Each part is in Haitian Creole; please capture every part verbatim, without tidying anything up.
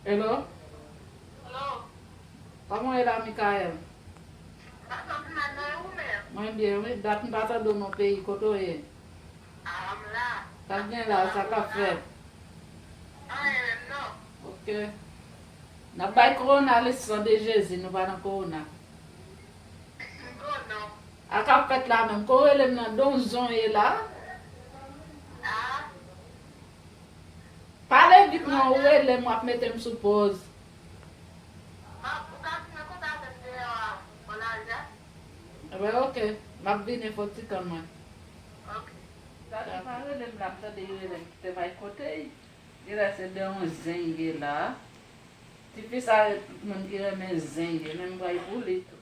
Hello? Hello? Kòman w ye la, Mikaèl? M pa santi mal non, e ou menm? Mwen byen, wi. Dat m pa tande w nan peyi. Kote w ye? Ah, m la. Sa k gen la, sa k ap fèt? Anyen menm non. Ok. N ap bay kowona le san de Jezi, nou pa nan kowona. M konnen w. A k ap fèt la menm, ko rele m nan donzon ye la. Ah. Pale vit non, ou rele m, w ap mete m sou pòz. M ap, ou ka vin nan kontak avè m deyò a, bò lari a? Ebyen, ok. M ap vini fò ti kan mwen. Ok. Tati pa rele m la, m tande li rele m, kite bay kote l. Genlè se de yon zen l ye la. Tifi sa, tout moun ki renmen zen l ye, men m pral pou li tou.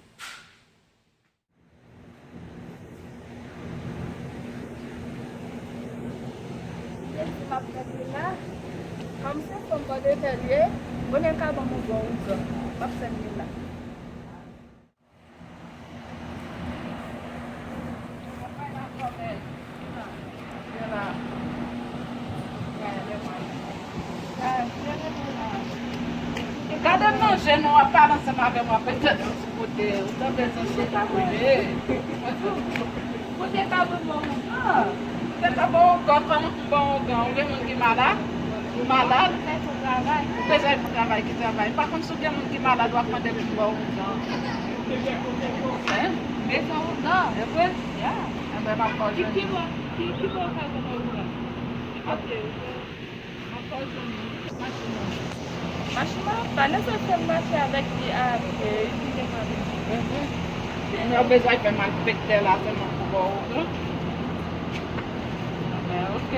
Lè di m ap fè vin la, kòm se fanm bò de tè l ye, konnen l ka ban m yon bon ougan. M ap fè vin la. Gade m nan je nou, w ap pale ansanm avè m, w ap mete tèt ou sou kote, ou tankou se chita prive. Kote ka ban m bon ougan? Kote ka ban w ougan, kòman pou m ban w ougan? Ou gen moun ki malad? Ou malad? Ou bezwen pou travay, ki travay? M pa konn si w gen moun ki malad, w ap mande pou m ban w ougan. Hein? Bezwen ougan? E vre? Ya. Enben, m ap ba w jwenn. Ki, ki bò, ki, ki bò w ka jwenn ougan? Ki kote? Machin nan. Machin nan pa nesesè m mache avèk li a pye, li te ka vin. Mwen bezwen fè malfektè la sèlman pou ba w ougan. Enben, ok.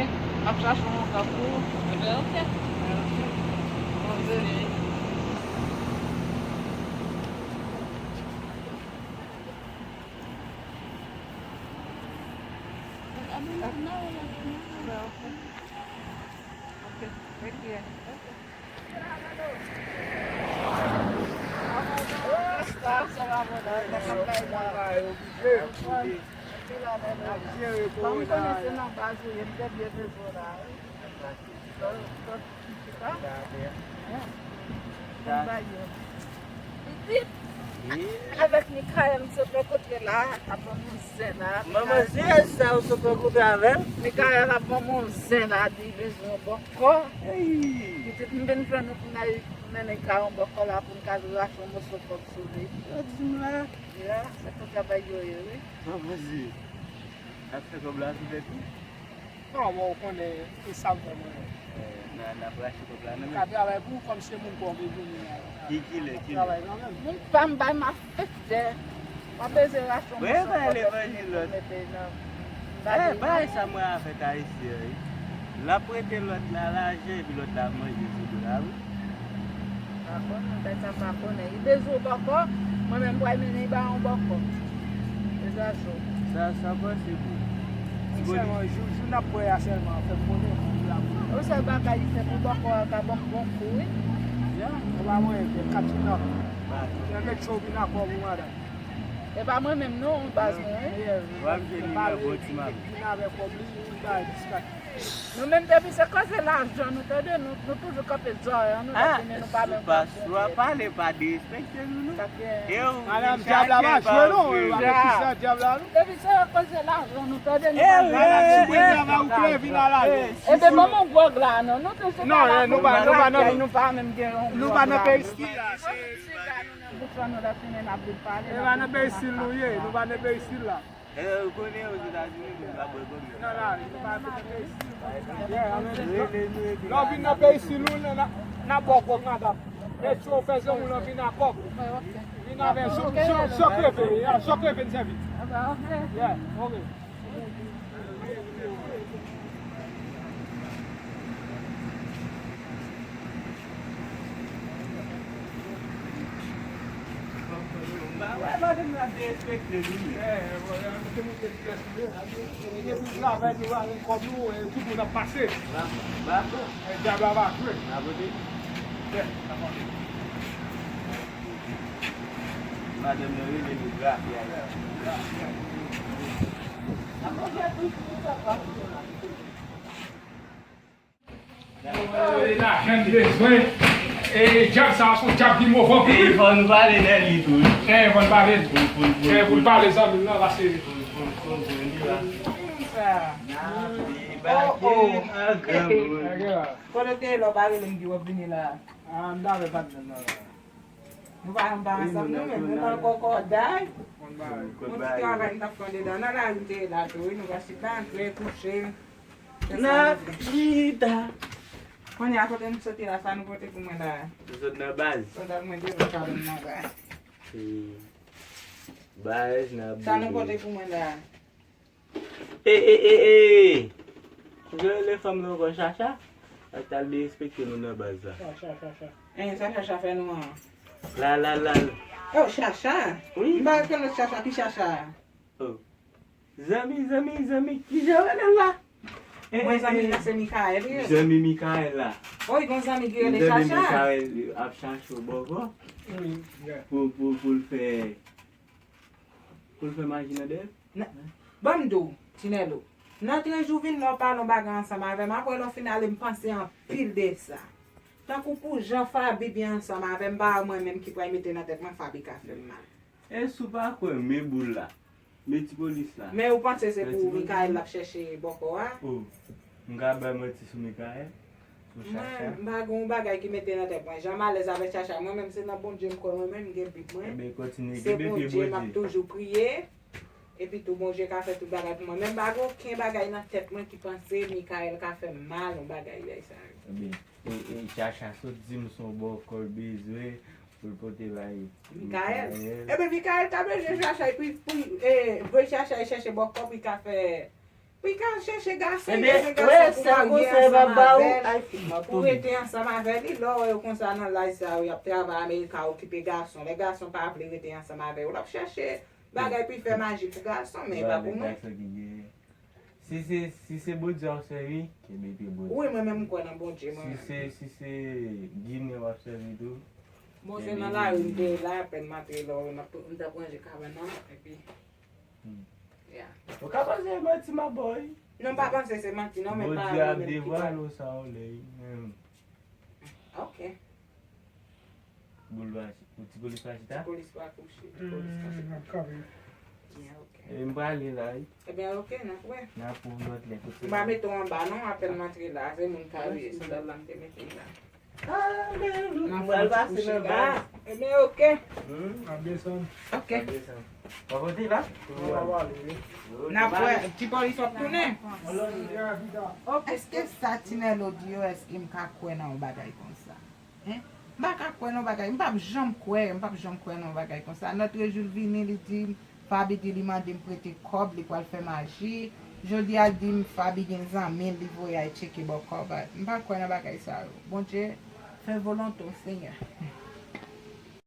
M ap chache yon ougan pou ou. Enben, ok. Enben, ok. Pitit, avèk Mikaèl, m sot rankontre la, ap ban m yon zen la. Manman zen sa ou sot rankontre avè l? Mikaèl ap ban m yon zen la, di li bezwen yon bòkò. Pitit, m vin jwenn nou pou n al mennen kay yon bòkò la pou n ka rache yon moso kòb sou li. Sa di m la? Ya, se konsa bagay yo ye, wi. Manman zen, n ap fè kòb la sou tèt ou? Non, bon, ou konnen, e sa m fè mwen menm. Eh, n a, n ap rache kòb la, non, men. Ka travay pou ou kòm se moun pa w bezwen la. Ki, kilè, kilè? Travay non, men. Moun pa m bay malfektè. Mwen bezwen rache yon moso kòb pou mete nan bagay sa mwen avè ayisyen an, wi. L ap prete lòt la lajan, epi lòt la ap manje sou do l la, wi. Pa konnen, bagay sa m pa konnen. Li bezwen yon bòkò, mwen menm m pral mennen li ba yon bòkò. Se sa cho. Sa, sa panse pou. Sèlman, jou, jou n ap bwè a sèlman, fè m konnen pou l la. Yon sèl bagay li fè pou bòkò a ka ban m bon kou, wi. Ou pa mwen, fè kat jou n ap. Fè met cho vin akò pou madanm. E pa mwen menm non, baz mwen, wi. Vin avè kòb li, vin bay dis kat. Nou menm depi se koze lajan nou tande, nou, nou toujou kanpe zòrèy an nou lè fini nou pa menm pa pale pa derespekte nou non. E ou madanm dyab la pa jwe non, e ou avètisa dyab la non. Depi se koze lajan nou tande nou pa menm. Ebyen manman gwòg la non, nou toujou pa la. Non, nou pa, nou pa nan, nou pa menm gen yon, nou pa nan peyi isit la. Se bouch nou lè fini n ap vin pale. E pa nan peyi isit nou ye, nou pa nan peyi isit la. E, ou konnen Ozetazini, moun pa bwè kòb yo. Nan lari, nou pa vin nan peyi isit. Lè w vin nan peyi isit, nou, n a, n a bwè kòb, madanm. Mèt yo fè zanmi w lan vin a kòb. Vin avè zo, zo, zo kreve, ya, zo kreve n sèvi. Yeah, ok. Ba wè madanm nan derespekte nou. Li depi travay nou pa gen kòb nou, tout moun ap pase. Ba bon. Dyab la pa jwe. Madanm nan rele nou grafe a. Lajan n bezwen. E dyab sa a se yon dyab ki move anpil, wi. Fò nou pale nan li tou, wi. E fò n pale. Pou, pou, pou, e pou n pale zanmi m nan, paske. Pou, pou, pou, pou li la. Sa. Oh, oh. Kote w te ye lè w pa rele m di w ap vini la? Ah, m ta vle patnè m nan la. Nou pa, nou pa ansanm nou menm, nou nan kòkòday. Yon ti travay nou t ap fè anndedan nan lari m te ye la tou, wi, nou pa chita, antre, kouche. N ap chita. Kounye a kote m soti la, sa nou pote pou mwen la? Nou sot nan baz. Sot ak mwen devan sa vin nan baz. Baz nan. Sa nou pote pou mwen la? E, e, e, e! Ou te rele fanm nan ankò Chacha? Ak t al derespekte nou nan baz la. Chacha, Chacha. E, sa Chacha fè nou an? La, la, la. Oh, Chacha? Wi. M pa rekonèt Chacha, ki Chacha? Oh. Zanmi, zanmi, zanmi, kijan w rele l la? E, mwen, e, zanmi m nan se Mikaèl, wi. Zanmi Mikaèl la. Oh, li gon zanmi ki rele Chacha. Zanmi Mikaèl ap chache w bòkò. Wi. Pou, pou, pou l fè Pou l fè maji nan dèyè l? Ban m di w, Tinèlo, nan trèz jou vin la w pale yon bagay ansanm avè m, apre lè w fin ale m panse anpil de sa. Tankou pou jan Faby byen ansanm avè m, m pa wè mwen menm ki pral mete nan tèt mwen Faby ka fè m mal. E si w pa kwè m, men boul la, men ti polis la. Men ou panse se pou Mikaèl l ap chèche bòkò a? Oh, m ka bay manti sou Mikaèl? Mwen, m pa gen yon bagay ki mete nan tèt mwen. Jan m alèz avèk Chacha, mwen menm se nan Bondye m kwè, mwen menm m gen Bib mwen. Ebyen, kontinye kenbe pye Bondye. Se Bondye m ap toujou priye. Epi tou Bondye ka fè tout bagay pou mwen. Men m pa gen okenn bagay nan tèt mwen ki panse Mikaèl ka fè m mal, yon bagay lè sa yo. Ebyen, e, e, Chacha sot di m se yon bòkò l bezwen pou l pote bay Mikaèl. Ebyen, Mikaèl ta bezwen Chacha epi pou, e, voye Chacha e chèche bòkò pou l ka fè Pou l ka chèche gason, ebyen, gen gason pou marye ansanm avè l, pou rete ansanm avè li. Lè w wè yo konsa nan laj sa yo, y ap travay Amerika, okipe gason. Lè gason pa vle rete ansanm avè yo, l ap chèche bagay pou l fè maji pou gason, men e pa pou mwen. Si se, si se Bondye w ap sèvi, kenbe pye Bondye. Wi, mwen menm m kwè nan Bondye, mwen menm. Si se, si se Ginen w ap sèvi tou, bon, se nan lari m te ye la, apèn m antre la, m t ap ranje kabann nan, epi Hmm. Yeah. Ou ka panse se manti m ap ba w, wi. Non, m pa panse se manti, non, men pa mwen menm ki pa. Bondye ap devwale w sa w lè, wi. Hmm. Ok. Boul pa, pou ti polis pa chita? Ti polis pa kouche, ti polis pa chita. Hmm, m ap kanpe. Yeah, ok. E m prale la, wi. Ebyen, ok, n ap wè. N ap wè yon lòt lè, kote. M pa mete w anba, non, apèn m antre la, se moun ka ye, sandal la m te mete la. Alelouya. M pral pase nan baz. Ebyen, ok. Hmm? Ap desann. Ok. Ap desann. W ap monte la? N ap wè, ti polis w ap tounen. Ok. Èske sa Tinèlo di yo, èske m ka kwè nan yon bagay konsa? Hein? M pa ka kwè nan yon bagay, m p ap janm kwè, m p ap janm kwè nan yon bagay konsa. Lòt jou l vini, li di, Faby di li mande m prete kòb, li pral fè maji. Jodi a l di m Faby gen zanmi l, li voye al tcheke bò kòb. M pa kwè nan bagay sa yo. Bondye, fè volonte w, Senyè.